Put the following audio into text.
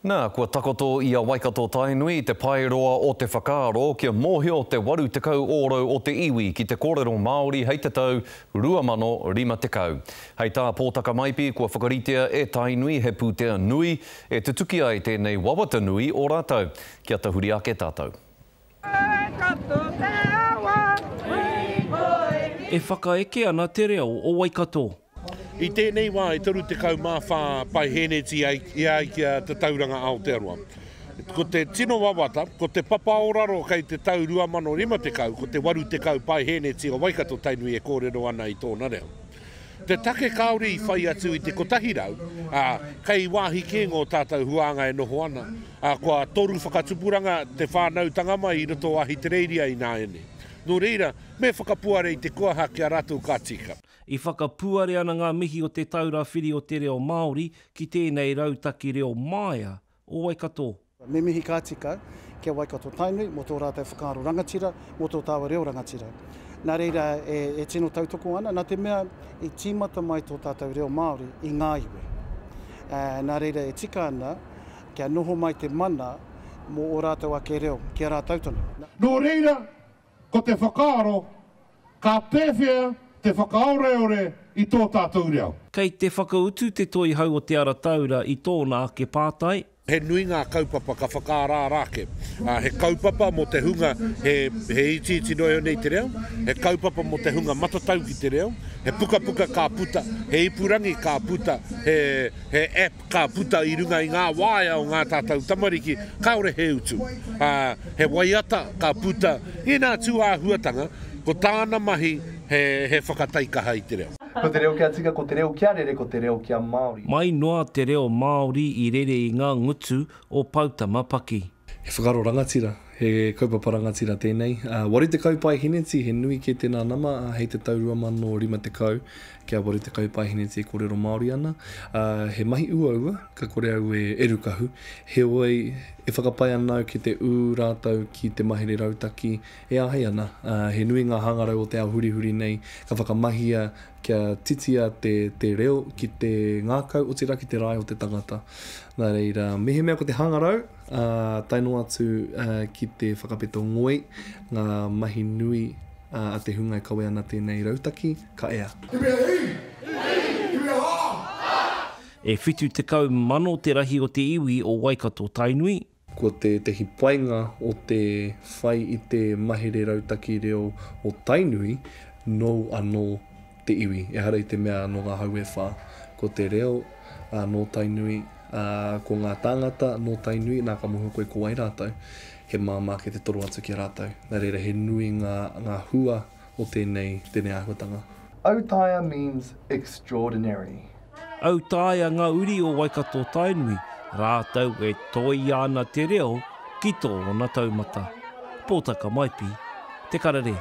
Nā, kua takoto i a Waikato-Tainui te paeroa o te whakaaro kia mōhio te 80 ōrau o te iwi ki te kōrero Māori hei te tau 2050. Hei tā Pōtaka Maipi kua whakaritea e Tainui he pūtea nui e tutuki ai tēnei wawata nui o rātou. Kia tahuri ake tātou. E whakaeke ana te reo o Waikato. I tēnei wā e 34 paihēneti e ai ki a Tatauranga Aotearoa. Ko te tino wawata, ko te papa o raro kei te tau 2050, ko te 80 paihēneti o Waikato Tainui e kōrero ana i tōna reo. Te take kāore i whai atu i te 100, ā, kei wāhi kē ngō tātou huānga e noho ana, ā, kua toru whakatupuranga te whānautanga mai i roto o Ahitereiria ināianei. Nō reira, me whakapuare i te kuaha ki a rātou ka tika. I whakapuare ana ngā mihi o Te Taura Whiri o te Reo Māori ki tēnei rautaki reo māia o Waikato. Me mihi ka tika ki a Waikato Tainui mō tō rātou whakaaro rangatira, mō tō tāua reo rangatira. Nā reira e, e tino tautoko ana, nā te mea i tīmata mai tō tātou reo Māori i ngā iwi. Nā reira e tika ana kia noho mai te mana mō ō rātou ake reo ki a rātou tonu. Nō reira, ko te whakaaro, ka pēwhea te whakaoreore i tō tātou reo? Kei te whakautu te Toihau o Te Ara Taura i tōna ake pātai. He nui ngā kaupapa ka whakaaraara ake. He kaupapa mō te hunga he itiiti noa iho nei te reo, he kaupapa mō te hunga matatau ki te reo, he pukapuka ka puta, he ipurangi ka puta, he app ka puta i runga i ngā waea o ngā tātou tamariki, kāore he utu. He waiata ka puta, ēnā tū āhuatanga, ko tāna mahi he whakataikaha i te reo. Ko te reo kia tika, ko te reo kia rere, ko te reo kia Māori. Mai noa te reo Māori i rere i ngā ngutu o Poutama Paki. He whakaaro rangatira, he kaupapa rangatira tēnei. 80 paeheneti, he nui kē tēnā nama, hei te tau 2050 kia 80 paeheneti e kōrero Māori ana. He mahi uaua, ka kore au e rukahu, heoi e whakapae ana au ki te ū rātou ki te mahere rautaki, E āhei ana, he nui ngā hangarau o te ao hurihuri nei ka whakamahia kia titia te te reo ki te ngākau, otirā ki te rae o te tangata. Nā reira, mehemea ko te hangarau, ā, tae noa atu ki te whakapeto ngoi, ngā mahi nui a te hunga e kawe ana tēnei rautaki, ka ea. Ki mea hi! Hi! Ki mea ha! Ha! E 70 mano te rahi o te iwi o Waikato-Tainui. Ko tētehi painga o te whai i te mahere rautaki reo o Tainui, nōu anō te iwi, ehara i te mea nō ngā hau e whā. Ko te reo nō Tainui, ā, ko ngā tāngata nō Tainui, nā ka mōhio koe ko wai rātou, he māmā ake te toro atu ki a rātou. Nā reira, he nui ngā, ngā hua o tēnei, tēnei āhuatanga. Autaia means extraordinary. Autaia ngā uri o Waikato-Tainui, rātou e toia ana te reo ki tōna taumata. Pōtaka Maipi, Te Karere.